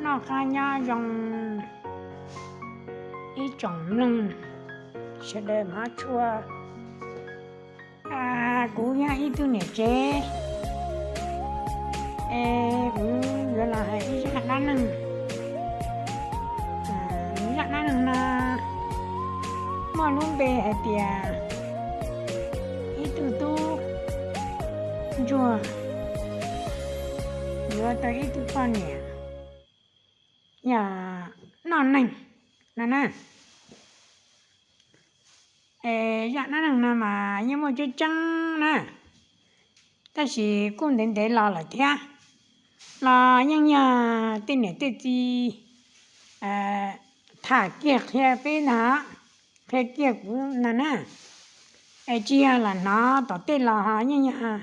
Noj qab nyob zoo ib tsoom mloog sawv daws hmov tshua. Kuv yog ib tug niam tsev, es kuv yuav los hais ib zaj dab neeg. Zaj dab neeg no muaj lub npe hais tias ib tug tub ntsuag yuav tau ib tug poj niam yog noj neeg no na. Es zaj dab neeg no mas yeej muaj tseeb tseeb na, tab sis kuj ntev ntev los lawm thiab, los yeej yog tej niam tej txiv tham kiag qhia peb ntag, qhia kiag kuv ntag na. Es tsis yog los hnov tom tej los ho yeej yog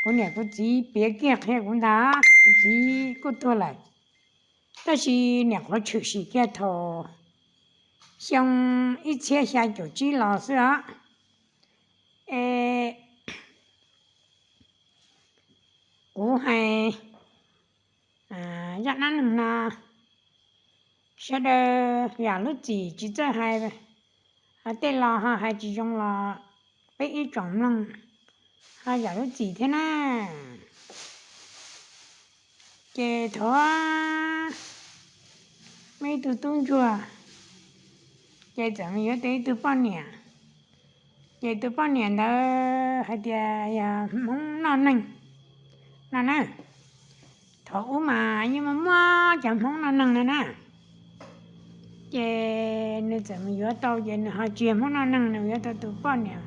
kuv niam kuv txiv piav kiag qhia kuv ntag, kuv txiv kuj tuag lawm. Tab sis niam qhuav tshwm sim kiag thaum xyoo ib txhiab xya caum tsib los xwb os. Es kuv hais zaj dab neeg no, sawv daws yam lub txim tsis txawj hais, tej los ho hais tsis zoo los peb ib tsoom mloog ho zam lub txim thiab na. Ces thaum muaj ib tug tub ntsuag, ces txawm mus yuav tau ib tug poj niam. Ces tus poj niam ntawd hais tias yog Hmoob noj neeg no na. Thaum ub mas yeej muaj muaj cov Hmoob noj neeg no na. Ces nws txawm mus yuav tau, ces nws ho tsis yog Hmoob noj neeg, nws yuav tau tus poj niam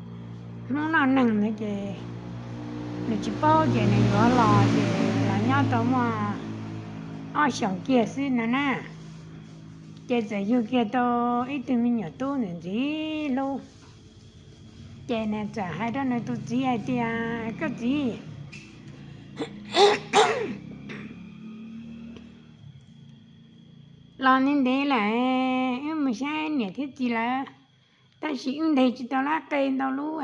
Hmoob noj neeg ntawd ces nws tsis paub, ces nws yuav los ces los nyob tau muaj ob xyoos kiag xwb no na. Ces txawm yug kiag tau ib tug me nyuam tub ntxim ntxim hlub. Ces nws txawm hais rau nws tus txiv hais tias, Koj txiv, los ntev ntev lawm, wb mus saib niam thiab txiv lawm, tab sis wb nteg tsis tau lab qe ntau lub,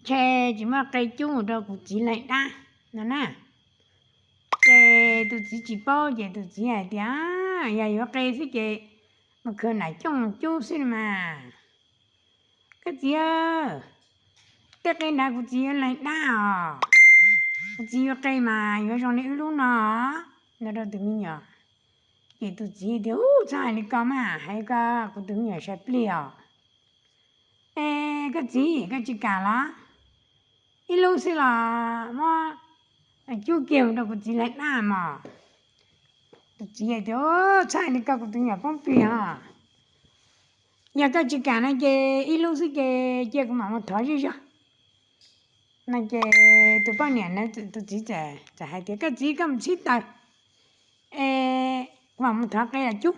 ntshe tsis muaj qe cub mus rau kuv txiv laig dab no na. Ces tus txiv tsis paub, ces tus txiv hais tias, Yog yuav qe xwb ces mus khwv nam cooj cub xwb mas. Koj txiv, tej qe ntawd kuv txiv yuav laig dab os. Kuv txiv yuav qe mas yuav zoo li wb lub no, no rau tus me nyuam. Ces tus txiv tias, Ub, txhob hais li ko mas, hais li ko kuv tus me nyuam sai plig os. Es koj txiv, koj tsis kam los? Ib lub xwb los muab cub kiag mus rau kuv txiv laig dab mog. Tus txiv tias, Txhob hais li ko kuv tus me nyuam poob plig os. Yog koj tsis kam no ces ib lub xwb ces cia kuv mam mus thov zej zog. No ces tus poj niam na, tus txiv txawm hais tias, Koj txiv, koj mus txhib taws, es kuv mam mus thov qe los cub.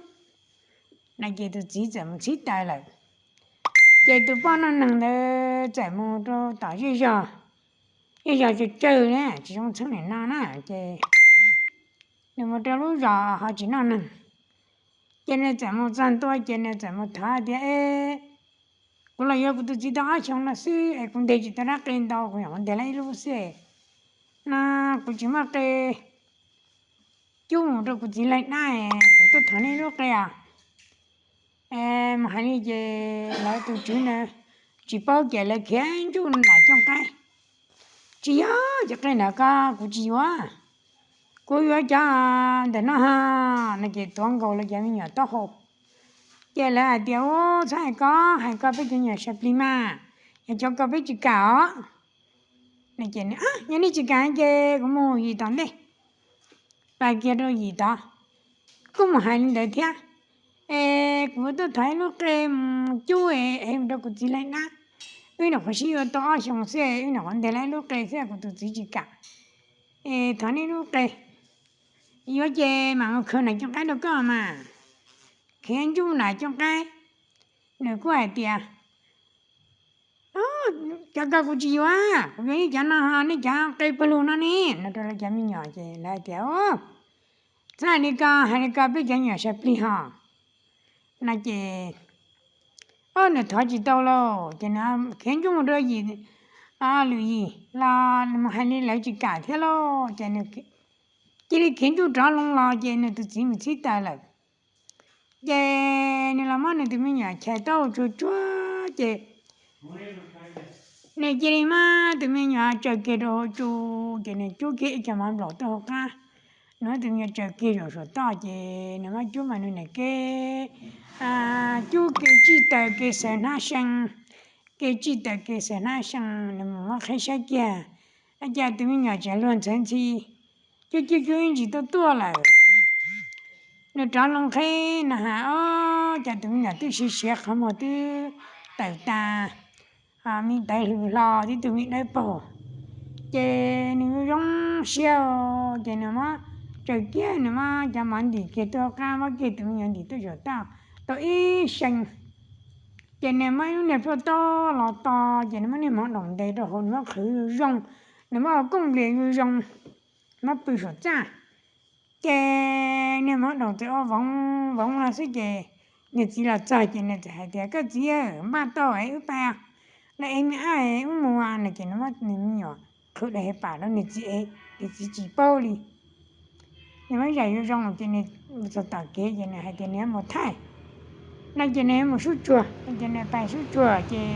No ces tus txiv txawm mus txhib taws lawm. Ces tus poj noj neeg ntawd txawm mus rau tom zej zog, zej zog tsawg tsawg na, tsis zoo txheeb nim no na. Ces nws mus rau lub zos ho tsis noj neeg. Ces nws txawm mus txog ntua ces nws txawm mus thov tias, E, kuv los yuav kuv tus txiv tau ob xyoos no xwb es kuv nteg tsis tau dab qe ntau, kuv nyuam qhuav nteg lawm ib lub xwb no, kuv tsis muaj qe cub mus rau kuv txiv laig dab, kuv tuaj thov nej lub qe os. Mus hais li ces lawv tus tswv na tsis paub ces lawv khiav ntsug nram cooj qaib. Tsis yog cov qe ntawd ko kuv tsis yuav, kuv yuav cov ntawm no ho. No ces tuav nkaus lawv cov me nyuam taub hau. Ces lawv hais tias, Ub, txhob hais ko, hais ko peb cov me nyuam sai plig mas, yog cov ko peb tsis kam os. Yog nej tsis kam ces kuv mus yim tom ntej. Pais kiag rau yim tod, kuj mus hais li ntawd thiab. Es kuv tuaj thov ib lub qe mus cub es mus rau kuv txiv laig dab. Wb nyuam qhuav sib yuav tau ob xyoos xwb, wb nyuam qhuav nteg lawm ib lub qe xwb, kuv tus txiv tsis kam. Es thov nej lub qe, yuav ces mam mus khwv nram cooj qaib rau koj mas. Khiav ntsug nram cooj qaib, nws kuj hais tias, Cov ko kuv tsis yuav, kuv yuav nej cov no, nej cov qe pawg lug no ne. No rau lawv cov me nyuam ces lawv hais tias, Txhob hais li ko, hais li ko peb cov me nyuam sai plig ho. No ces, o, nws thov tsis tau lauj, ces nws khiav ntsug mus rau yim lwm yim los nws mus hais li lawv tsis kam thiab lauj. Ces nws cia li khiav ncuj rov loo los ces nws tus txiv mus txhib taws lawm. Ces nws los muab nws tus me nyuam chais tau tsuag tsuag ces nws cia li muab tus me nyuam tsaws kiag rau hauv tsu, ces nws cub kiag ib co mov nplaum tuaj hauv qab. Nws muab tus me nyuam tsaws kiag zaum saum toj ces nws muab cub mas nws niam ke cub ke tsij taws ke xaws hnab see, ke tsij taws ke xaws hnab see, nws mus muab qheb saib kiag, cas tus me nyuam tseem luag ntxhawv ntxhi, cub cub cub ib ntsis tuaj tuaj lawm. Nws rov loo qheb na has, ob, cas tus me nyuam twb siav siav qhov muag twb tawm tas, me tawv hlws hlo tib tug me dawb paug. Ces nws zoo siab, ces nws muab tsaws kiag, nws muab cov mov ntim kiag tuaj qab, muab kiag tus me nyuam ntim tuaj zaum toj tau ib see. Ces nws muab ib lub niag plhuaj taub los to, ces nws muab niag mov doom ntes rau hauv, nws muab qhwv zoo zoo, nws muab ua kooj nplias zoo zoo, muab pw saum txaj. Ces niag mov doom txawm ua voov voov no xwb ces niag txiv los txog ces nws txawm hais tias, koj txiv, npaj tau es wb pais, los ev me ab wb mus no. Ces nws muab nws me nyuam qhwv daim pam rau niag txiv, niag txiv tsis paub li. Nws muab zam zoo zoo ces nws txog tom kev ces nws hais tias nws yuav mus thaij no ces nws yuav mus sub tsuag, ces nws pais sub tsuag ces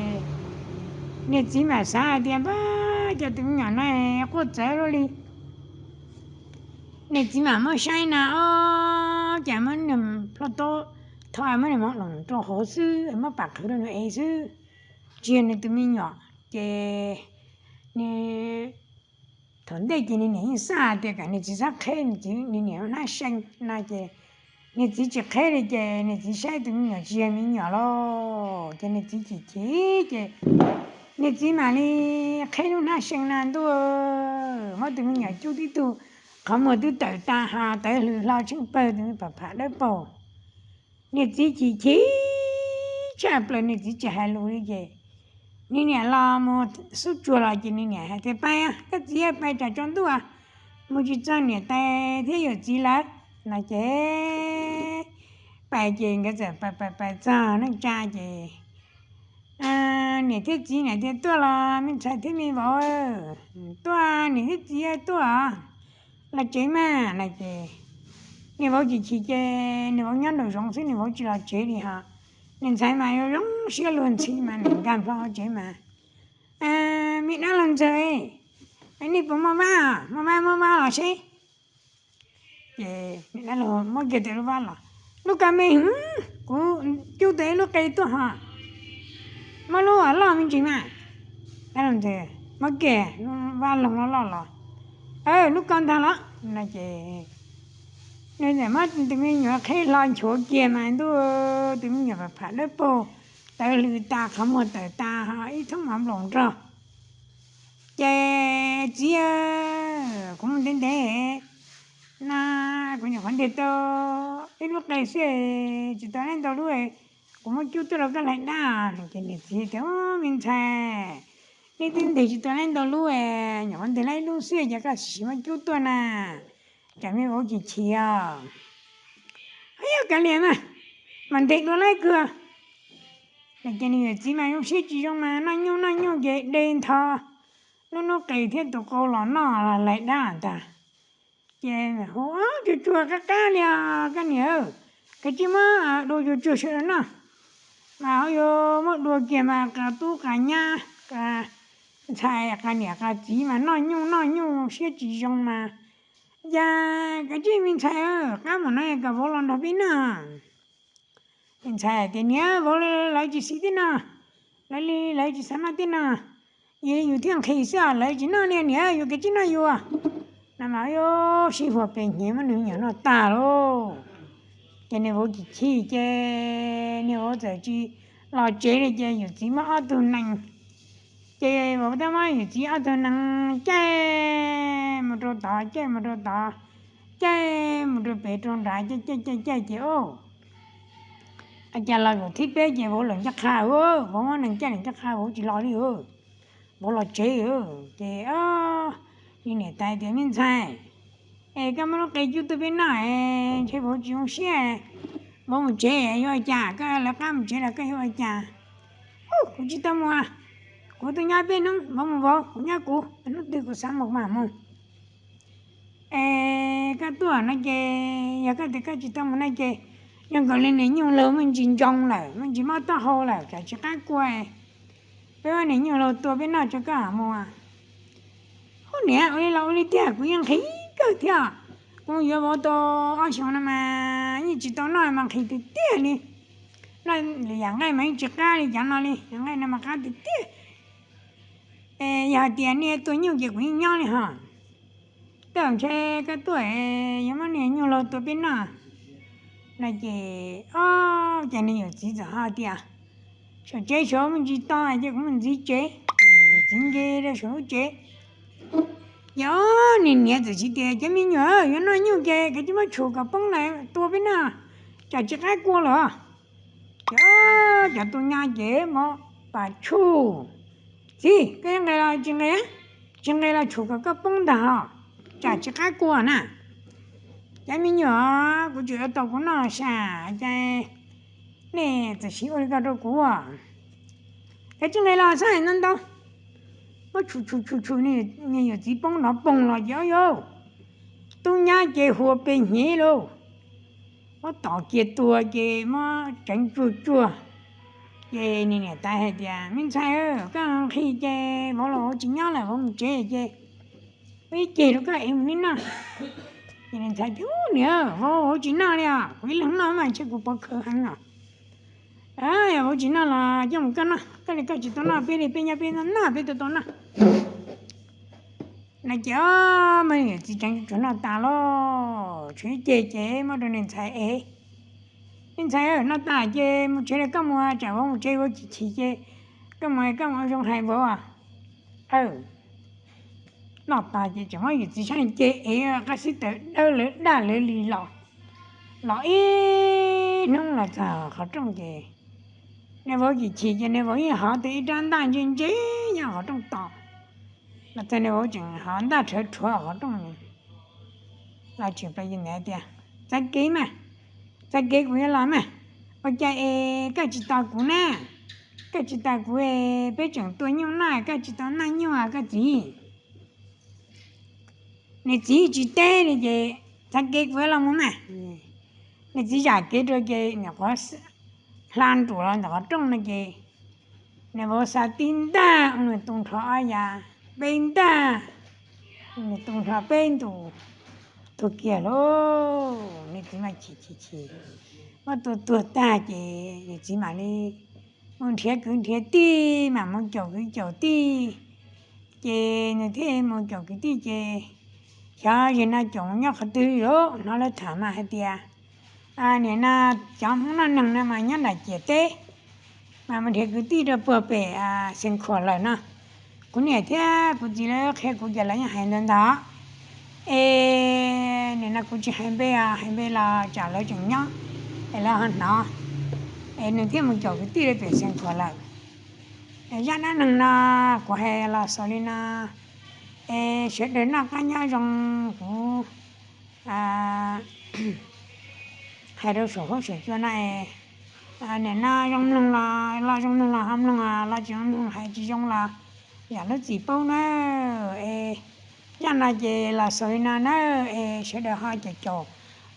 niag txiv mam xav hais tias, npab, cas tus me nyuam no quaj txawv luaj li. Niag txiv mam muab saib na, ob, cas muab niag plhuaj taub, tho muab niag mov doom rau hauv xwb, muab pam qhwv rau nws ev xwb, tsis yog nws tus me nyuam. Ces nws, thaum ntej ces nws niam yeej xav tias kom nws txiv txhob qheb nws niam lub hnab see no ces nws txiv tsis qheb li ces nws txiv saib tus me nyuam tsis yog me nyuam lauj, ces nws txiv chim chim ces nws txiv mam li qheb lub hnab see na ntuj, muab tus me nyuam cub tib tug qhov muag twb tawm tas ho tawv hlws hlo tsheej pawg, tus me pam pham dawb paug. Niag txiv chim chim tshaj plaws, niag txiv tsis hais lus li ces nws niam los mus xub tsuag los ces nws niam hais tias, pais, koj txiv, pais tsam tsaus ntuj mus tsis txog niam tais thiab yawm txiv lawv no ces pais ces nkawd txawm pais pais pais txog neej tsa ces niam thiab txiv niam tias, tuaj los me ntxhais thiab me vauv? Tuaj, niam thiab txiv tuaj los tsev mas no ces niam vauv chim chim ces niam vauv nyob nraum zoov xwb, niam vauv tsis los tsev li ho. Niag ntxhais mas yuav zoo siab luag ntxhi mas nws nkag nplo tsev mas, me dab laug ntxawg, nej puas muaj vab? Muaj vab muab vab los seb. Ces niag dab laug muab kiag tau lub vab los, lub ko me heev, kuv cub tau ib lub qe tuaj ho, muab lub loj me ntsis mas. Dab laug ntxawg muab kiag lub vab loog loj loj los, lub ko ntag los no ces nws txawm muab tus me nyuam qheb hlo nchuav kiag mas ntuj, tus me nyuam pam pham dawb paug, tawv hlws tas, qhov muag tawm tas ho ib thoob mov nplaum nrog. Ces txiv, kuv mus ntev ntev na, kuv nyuam qhuav ntes tau ib lub qe xwb, tsis tau ntau lub, kuv muab cub tuaj rau koj hlais dab. Ces niam txiv tias, me ntxhais, nej twb ntes tsis tau ntau lub, nyuam qhuav ntes tau ib lub xwb ces koj sim sim muab cub tuaj na, tsam me vauv chim chim os. Yog kav liam mas, mam ntes dua laib kawg. Ces nws yawm txiv mas zoo siab tsis zoo mas noj nyuj noj nyuj ces de ntho lub nub qes thiab tus qau los noj hlais dab ntag. Ces hu, tsuag tsuag qab qab li os koj niam, kav tsij muab dua tsuag tsuag sawv daws noj. Mas ho yuav muab dua kiag mas qas tub qas nyab, ntxhais qas niam qas txiv mas noj nyuj noj nyuj siab tsis zoo mas. Cas kav tsij me ntxhais, qab mus no kom vauv los nrog peb noj. Me ntxhais tias, niam, vauv lawv tsis xis tib no, lawv li lawv tsis xav noj tib no, yus thiaj nqhis xwb os, lawv tsis noj li niam, yus kav tsij noj yus. No mas yuav sib huas pes hnyev muab nws me nyuam noj tag lauj. Ces nws vauv chim chim ces nws vauv txawm tsis los tsev li ces yawm txiv muab ob tug nees, ces vauv thiaj muab yawm txiv ob tug nees caij mus rau tod, caij mus rau tod, caij mus rau pem rau nrad, caij caij caij caij ces, cas los zaum thib peb ces vauv lawm ncaj qha, vauv muab nees caij lawm ncaj qha, vauv tsis los li, vauv los tsev. Ces niam tais tias, me ntxhais, es koj muab lub qe cub tuaj peb noj es ntshe vauv tsis zoo siab, vauv mus tsev yuav ua cas, koj lawv qab mus tsev los koj yuav ua cas? Kuv tsis tau mus, kuv Kuv tuaj nyob peb hnub, vauv mus vauv, kuv nyob kuv, hnub twg kuv xav mus mam mus. Es koj tuaj no ces yog koj tias koj tsis tau mus no ces zoo nkaus li niam nyuj laug me ntsis ntsoov lawm, me ntsis mob taub hau lawm, tsam tsis qab kua, peb muab niam nyuj laug tua peb noj tso koj mam mus. Ub niam, ua li los ua li tiag, kuv yeej nqhis kawg thiab. Kuv yuav vauv tau ob xyoos no mas yeej tsis tau noj mas nqhis tiag tiag li. Noj yam nqaij mas yeej tsis qab li cov no li, yam nqaij no mas qab tiag tiag. Es yog hais tias nej tua nyuj ces kuv yeej nyob li hos. Tej zaum ntshe koj tuaj yuav muab niam nyuj laug tua peb noj no ces, o, ces niag yawm txiv txawm hais tias, saum tsev saud me ntsis to ces kuv mus ntxiv tsev. Txiv nce rau saum lub tsev. Ces niag niam txawm hais tias, cov me nyuam, yuav noj nyuj ces kav tsij muab tshum kom poob tua peb noj, tsam tsis qab kua lawm. Ces cov tub nyab ces muab pas tshum. Txiv, koj nqis los tsis nqis? Tsis nqis los tshum kom koj poob ntag hos, tsam tsis qab kua na. Cov me nyuam, kuv tseem yuav tau kuv noj sas ces nej txawm siv ua li ko rau kuv. Kav tsij nqis los xab hais ntau ntau. Muab tshum tshum tshum tshum, niag yawm txiv poob nrov poog los ces, o yau, tub nyab ces hua pes hnyev lauj. Muab tom kiag tuag ces muab tseev tsuag tsuag. Ces niag niam tais hais tias, me ntxhais, koj nqhis ces vauv los vauv tsis nyob lawm, vauv mus tsev ces ua ib ceg rau koj ev mus noj. Ces niag ntxhais tias, niam, vauv tsis noj li os, kuv ib leeg noj mas ntshe kuv pov khawv heev os. Yog vauv tsis noj los coj mus koj noj, koj li koj tsis tau noj, peb li peb nyob peb noj peb tau tau noj. No ces muab yawm txiv tseev tsuag noj tas lauj, tshuav ib ceg ces muab rau niag ntxhais ev. Me ntxhais, noj tas ces mus tsev lawm koj mus, tsam vauv mus tsev vauv chim chim ces koj mus koj mus ua zoo hais vauv. Noj tas ces tseem muab yawm txiv sab ceg ev qab xib taws dawb lawv daj lawv li los. Los ib hnub los txog qhov rooj ces niag vauv chim chim ces niag vauv yeej hov tau ib rab ntaj ntse ntse nyob qhov rooj tos. Los txog niag vauv tseem hov ntaj rhawv rhuav qhov rooj. Los tseem plas yawg ntawd tias, txav kev mas, txav kev kuv yuav los mas. Ua cas es koj tsis tos kuv na? Koj tsis tos kuv es peb tseem tua nyuj noj, koj tsis tau noj nyuj koj txiv? Niag txiv tsis teb li ces, txav kev kuv yuav los mus mas. Niag txiv zam kev rau ces niag qhuav hla nruam los ntawm qhov rooj no ces niag vauv xa tib ntaj ua nws tu nrho ob yav, peb ntaj ua nws tu nrho peb ntus, tuag kiag lauj. Niag txiv mas chim chim chim, muab tua tuag tag ces niag txiv mam li mus nrhiav kwv nrhiav tij, mam mus caum kwv caum tij. Ces nws thiaj mus caum kwv tij ces xyov zaum no caum nyob qhov twg lauj, hnov lawv tham mas hais tias nim no cov Hmoob noj neeg no mas nyob nram ciam teb, mas mus nrhiav kwv tij rau puag pem Xeev Khuam lawm no. Kuv niam thiab kuv txiv lawv qhia kuv ces lawv yeej hais ntawd ntag. Es nim no kuv tsis hais npe os, hais npe los tsam lawv tseem nyob es lawv ho hnov. Es nws thiaj mus caum kwv tij rau pem Xeev Khuam lawm. Es zaj dab neeg no kuv hais los xaus li no. Es sawv daws noj qab nyob zoo, kuv hais rau saum huab saum cua no es nim no zoo mloog los, los zoo mloog los ho mloog, los tsis zoo mloog hais tsis zoo los yam lub txim pub na. Es zaj no ces los xaus li no na. Es sawv daws ho caum caum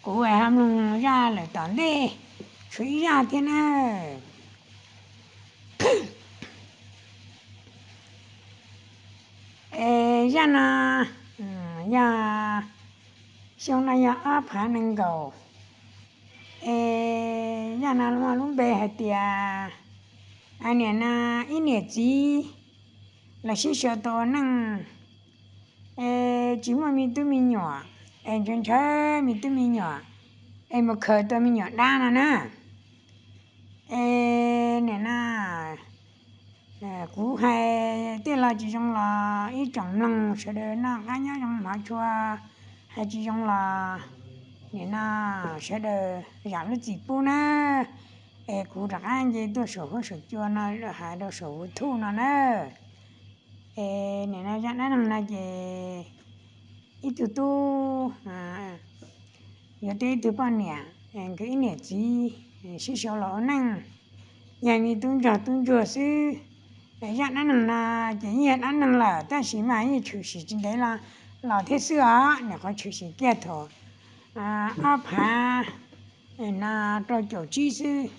kuv es ho mloog zaj lawm tom ntej, tshuav ib zaj thiab na. Es zaj no yog, xyoo no yog ob phav nees nkaum. Es zaj no muaj lub npe hais tias, nim no ib niam txiv los sib sau tau ua neej, es tsis muaj me tub me nyuam, es ntshaw ntshaw me tub me nyuam, es mus khaws tau me nyuam dab no na. Es nim no kuv hais tej los tsis zoo los ib tsoom mloog sawv daws noj qab nyob zoo hmov tshua, hais tsis zoo los nim no sawv daws zam lub txim pub na. Es kuv rov qab nce tuaj saum huab saum cua no hais rau saum YouTube no na. Es nim no zaj dab neeg no ces ib tug tub yuav tau ib tug poj niam, nkawd ib niam txiv sib sau los ua neej, yog me tub ntsuag tub ntsuag xwb. Zaj dab neeg no ces yeej yog dab neeg lawm tab sis mas yeej tshwm sim tsis ntev los thiab xwb os, nyuam qhuav tshwm sim kiag thaum ob phav no rau caum tsib xwb.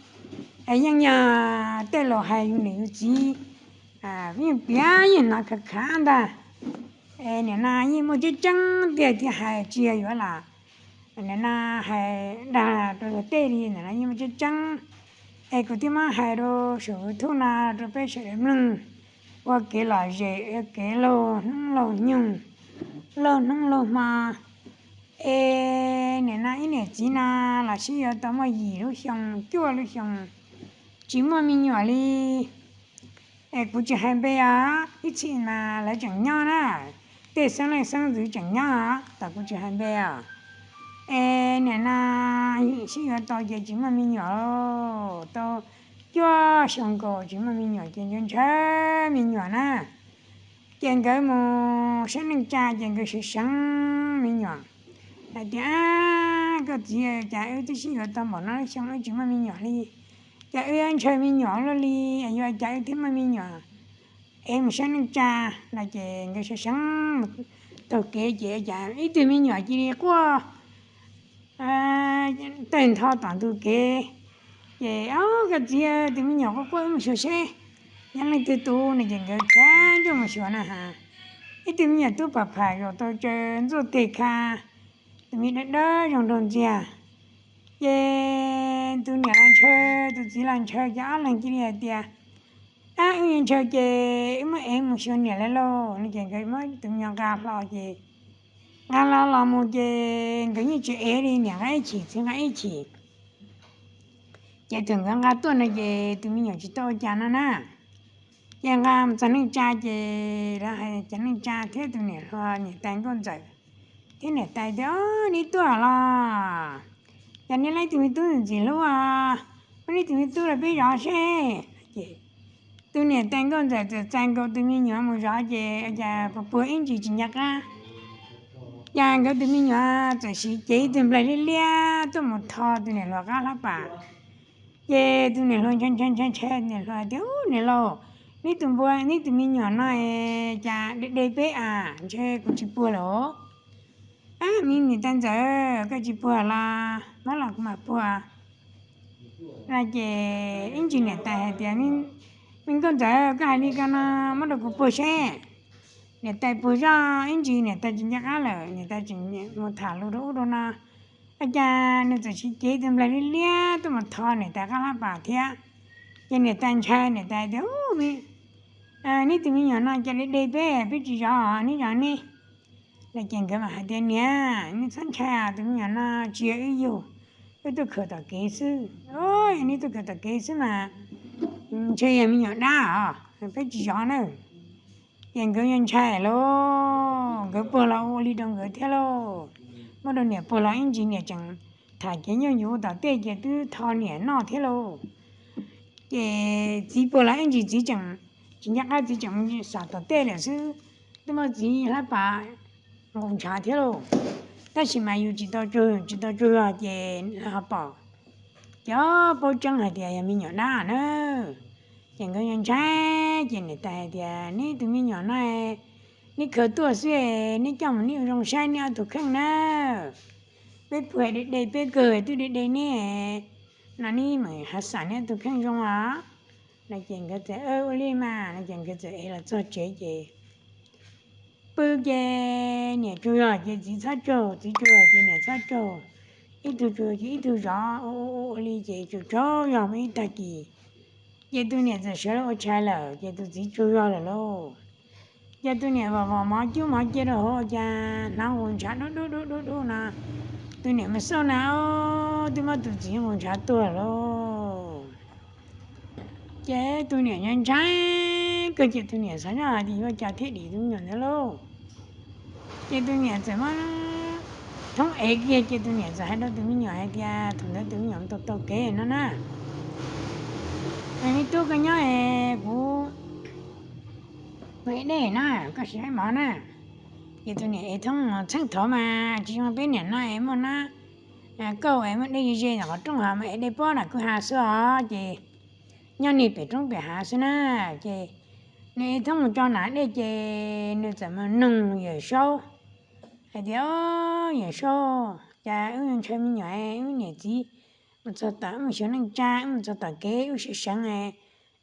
Es yeej yog tej laus hais yus niam yus txiv, yeej piav yeej hnov khav khav ntag. Es nim no yeej muaj tseeb tseeb tiag thiab hais tsis yog yuav los nim no hais dag rau luag tej li ntawm no yeej muaj tseeb tseeb. Es kuv thiaj muab hais rau saum YouTube no rau peb sawv daws mloog ua kev lom zem, ua kev laug hnub laug nyoog, laug hnub laug hmo. Es nim no ib niam txiv no los sib yuav tau muaj yim lub xyoo cuaj lub xyoo tsis muaj me nyuam li. Es kuv tsis hais npe os, ib txhij mas lawv tseem nyob na, tej xeeb leej xeeb ntxwv tseem nyob os, tab kuv tsis hais npe os. Es nim no sib yuav tau ces tsis muaj me nyuam, tau cuaj xyoo nkaus tsis muaj me nyuam ces ntshaw ntshaw me nyuam na. Ces nkawd mus saib neej tsa ces nkawd seev seev me nyuam hais tias, Ab, koj txiv, cas wb twb sib yuav tau npaum no lub xyoo wb tsis muaj me nyuam li, cas wb ntshaw me nyuam luaj li, yuav cas wb thiaj muaj me nyuam? Es mus saib neej tsa. No ces nkawd seev seev taug kev ces cas ib tug me nyuam cia li quaj tawg ntho tom ntug kev. Ces, Ob, koj txiv, tus me nyuam quaj quaj, wb mus xyuas seb yog leej twg tus. No ces nkawd cav ntsej mus xyuas na has, ib tug me nyuam tub pam pham zaum tau tsaws ntxuaj teg kha, tus me dawb dawb zoo nraug ntxiag. Ces tus niam los ntshaw, tus txiv los ntshaw, ces ob leeg cia li hais tias, Ab, wb ntshaw ces wb muab ev mus xyuas niam lawv lauj. No ces nkawd muab tus me nyuam nqa hlo ces nqa hlo los mus ces nkawd yeej tsis ev li, niam nqa ib chim txiv nqa ib chim. Ces thaum nkawd nqa tuaj no ces tus me nyuam tsis tau ua cas no na. Ces nqa mus txog neej tsa ces lawv hais cov neej tsa thiab tus niam hluas niam tais nkauj ntxawm thiab niam tais tias, Ob, neb tuaj los, cas neb leej tug me tub ntxim hlub os, muab neb tug me tub los peb zov seb. Ces tus niam tais nkauj ntxawm txawm txais nkaus tus me nyuam mus zov ces cas puag puag ib ntsis tsis nco qab. Cas nkawd tus me nyuam txawm siv cev ib tug nplaig liab liab tuaj mus tho tus niam hluas qab hlab pas. Ces tus niam hluas ntshai ntshai ntshai ntshai, niam hluas tias, Ub, niam laus, neb tus npua, neb tus me nyuam no cas de de peb a, ntshe kuv tsis puag lawm. Ab, me niam tais ntxawm, koj tsis puag los muab los kuv mam puag. No ces ib ntsis niam tais hais tias, Me nkauj ntxawm, koj hais li ko no, muab rau kuv puag seb. Niam tais puag zoj ib ntsis niam tais tsis nco qab lawm, niam tais tseem mus tham lus rau ub rau no, cas nws txawm siv cev tus nplaig liab liab tuaj mus tho niam tais qab hlab pas thiab. Ces niam tais ntshai, niam tais tias, Ub, neb tus me nyuam no cas de de peb, peb tsis zov, neb zov neb. Ces nkawd mam hais tias, Niam, neb txhob ntshai, tus me nyuam no tsis yog wb yug, wb tuaj khaws tom kev xwb. Neb tuaj khaws tom kev xwb mas ntshe yog me nyuam dab os, peb tsis zov na. Ces nkawd yeej ntshai lauj, nkawd puag los ua li rau nkawd thiab lauj. Muab rau niam puag los ib ntsis niam tseem tham cev nyuj yus tom tej ces twb tho niam noj thiab lauj. Ces txiv puag los ib ntsis txiv tseem tsis nco qab, txiv tseem xav tom tej lawm xwb, twb muab txiv hlab pas nqus ntshav thiab lauj. Tab sis mas yus tsis tau tsaug, tsis tau tsaug zog ces lawv ho pom ces paub tseeb hais tias yog me nyuam dab na. Ces nkawd yeej ntshai, ces niam tais hais tias, Neb tus me nyuam no neb khaws tuaj xwb, neb coj mus neb ua zoo saib neb ob tug kheej na. Peb puag de de peb kawg twb de de neb, no neb mam hav xam neb ob tug kheej zoo os. No ces nkawd txawm, Ua li mas. No ces nkawd txawm ev los txog tsev ces pw ces niam tsaug zog ces txiv txhob tsaug, txiv tsaug zog ces niam txhob tsaug, ib tug tsaug zog ces ib tug zov ua ua ua li ces tsaug tsaug zog muaj ib tag kis ces tus niam txawm sawv los ua tshais lawm ces tus txiv tsaug zog lawm lauj. Ces tus niam vam vam mov cub mov cia rau hauv, cas hnov nqus ntshav dub dub dub dub dub no. Tus niam mus xauj na, twb muab tus txiv nqus ntshav tuag lauj. Ces tus niam ntshai ntshai kawg ces tus niam xav zoj hais tias yuav ua cas thiaj dim tus me nyuam ntawd lauj. Ces tus niam txawm muab thoob ev kiag ces tus niam txawm hais rau tus me nyuam hais tias, Thaum ntawd tus me nyuam tau taug kev no na, Me tub, koj nyob es kuv mus ev dej na, koj sim ev mov na. Ces tus niam ev thoob txheej thov mas tsis zoo, peb niam no es muaj nab kauj es muaj dej ze ze ntawm qhov rooj, ho mas ev dej pob nram kwj ha xwb os. Ces nyob niag pem roob pem hav xwb na. Ces nws thoob mus tso nas dej ces nws txawm mus noog Yawm Saub hais tias, Yawm Saub, cas wb ntshaw me nyuam, wb niam txiv mus txog tom, wb mus xyuas neej tsa, wb mus txog tom kev wb sawv seev,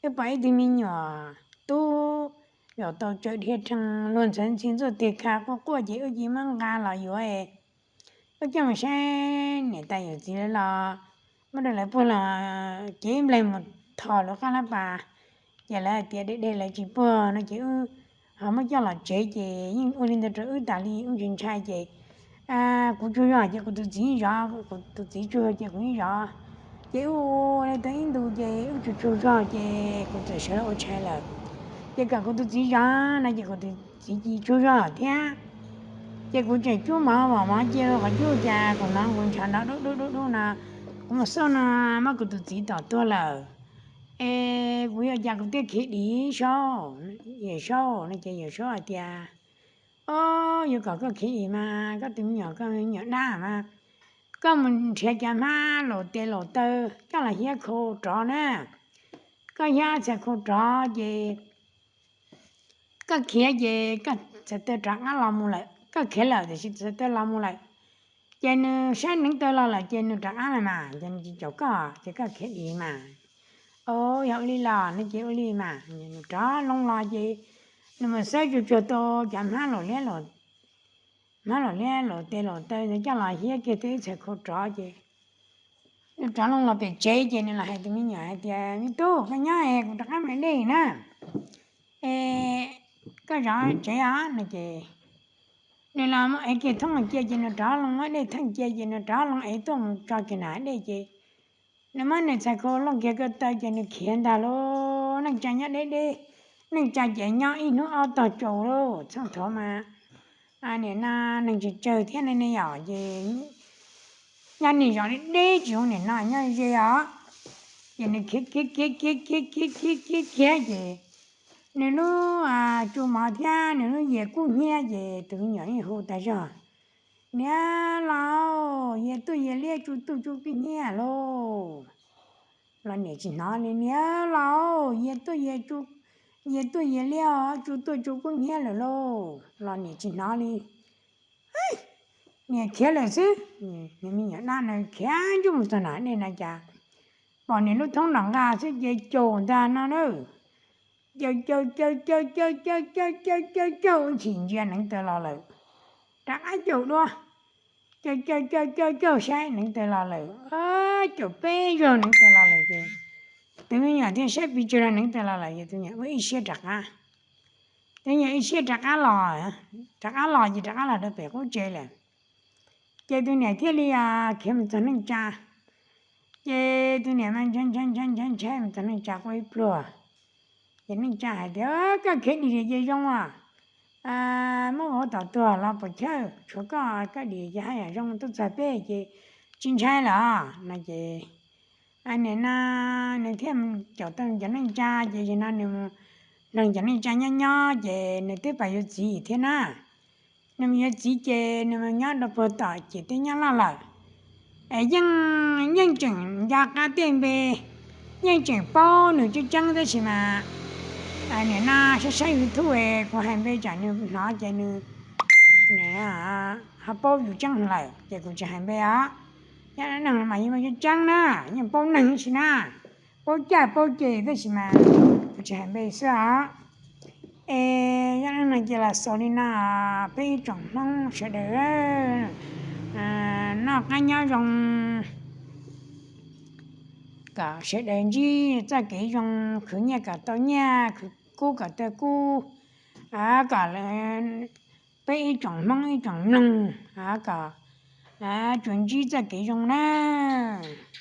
wb pom ib tug me nyuam tub zaum tau tsawv dhia rhees luag ntxhawv ntxhi ntxuaj teg kha quaj quaj ces wb cia muab nqa los yuav, wb coj mus saib niam tais yawm txiv lawv los muab rau lawv puag los cev nplaig mus tho lawv qab lab pas, ces lawv hais tias deg deg lawv tsis puag no ces wb ho muab coj los tsev ces yeej ua li ntawd rau wb tas li, wb ntshai ntshai ces kuv tsaug zog ces kuv tus txiv zov, kuv tus txiv tsaug zog ces kuv yeej zov. Ces wb ua li tau ib ntus ces wb tsaug tsaug zog ces kuv txawm sawv los ua tshais lawm. Ces kom kuv tus txiv zov no ces kuv tus txiv cia tsaug zog thiab. Ces kuv tseem cub mov vom mov cia rau qhov cub cas kuv hnov kuv ntshav nrov dub dub dub dub no, kuv mus xauj no muab kuv tus txiv tom tuag lawm. Es kuv yuav cas kuv thiaj khiav dim Saub, Yawm Saub no ces Yawm Saub hais tias, Ob, yuav kom koj khiav dim mas koj tus me nyuam, koj me nyuam dab mas, koj mus nrhiav cov hmab laus tes laus taw coj los hiab khau rov na. Koj hiab txhais khau rov ces koj khiav ces koj txhais taw rov qab los mus lawm, koj khiav lawm tiam sis txhais taw los mus lawm. Ces nws saib neev taw los lawm ces nws rov qab los mas, ces nws tsis caum koj ces koj khiav dim mas. Os, yog ua li los no ces ua li mas. Nws rov loo los ces nws mus xawb tsuag tsuag tau cov hmab laus liab, hmab laus liab laus tes laus taw ntawd coj los hiab kiag tau ib txhais khau rov ces nws rov loo los pem tsev ces nws los hais tus me nyuam hais tias, Me tub, koj nyob es kuv rov qab mus ev dej na. Es koj zov tsev os no ces nws los muab ev kiag thoob cia ces nws rov loo muab dej theej cia ces nws rov loo ev tuaj mus tso kiag nas dej ces nws muab nws txhais khau looj kiag ko taw ces nws khiav ntag lauj. Neej tsa nyob deb deb, neej tsa ces nyob ib hnub ob tog tsaus lauj. Txheej thaud mas nim no neeg tsawg tsawg thiab ne yom, ces nyob niag zos deb deb tsis zoo nim no nyob ze os. Ces nws khiav khiav khiav khiav khiav khiav khiav khiav ces nws lub tsu mov thiab nws lub yias kub hnyiab ces tus me nyuam yeej hu tas zog, Niam laus, yias tuaj yias liab tsu tuaj tsu kub hnyiab lauj. Los niam tsis hnov li, Niam laus, yias tuaj yias, yias tuaj yias liab tsu tuaj tsu kub hnyiab lawm lauj. Los niam tsis hnov li. Niam khiav lawm xwb. Nws me nyuam dab no khiav ncuj mus txog nas dej no cas pom nws lub thoob nram nqaj xwb ces caum ntag no na. Caum caum caum caum caum caum caum caum caum ua ntshis ntsia neev taw los lawm. Rov qab caum dua, caum caum caum caum caum saib neev taw los lawm. Caum peb zaug neev taw los lawm ces tus me nyuam thiaj saib pes tsawg los neev taw los lawm ces tus me nyuam ua ib siab rov qab. Tus me nyuam ib siab rov qab los, rov qab los ces rov qab los rau pem qub tsev lawm. Ces tus niam thiaj li khiav mus txog neej tsa. Ces tus niam mas ntshai ntshai ntshai ntshai ntshai mus txog neej tsa quaj ib pluag. Ces neej tsa hais tias, Koj khiav dim ces zoo as, muab vauv tom tuag los puas chawj, tshuav koj, koj dim ces haj yam zoo, tuaj txog peb ces tsis ntshai lawm no ces nim no nws thiaj caum tau cov neej tsa ces zaum no nws mus nrog cov neej tsa nyob nyob ces nws twb pais yuav txiv thiab na. Nws mus yuav txiv ces nws mus nyob rau puag tom ces twb nyob loj lawm. Es yeej, yeej tseem nco qab tej npe, yeej tseem paub nws tseeb tseeb tab sis mas nim no saib saib YouTube kuv hais npe tsam nws hnov ces nws ho paub yus tseeb lawm ces kuv tsis hais npe os. Nyob neeg mas yeej muaj tseeb tseeb na, yeej paub neeg tab sis na, paub caj paub ces tab sis mas kuv tsis hais npe xwb os. Es yog li no ces los xaus li no, peb ib tsoom Hmoob sawv daws noj qab nyob zoo, kom sawv daws ntsib txoj kev zoo, khwv nyiaj kom tau nyiaj, khwv kub kom tau kub, kom peb ib tsoom Hmoob ib tsoom mloog kom tsuas ntsib txoj kev zoo nawb.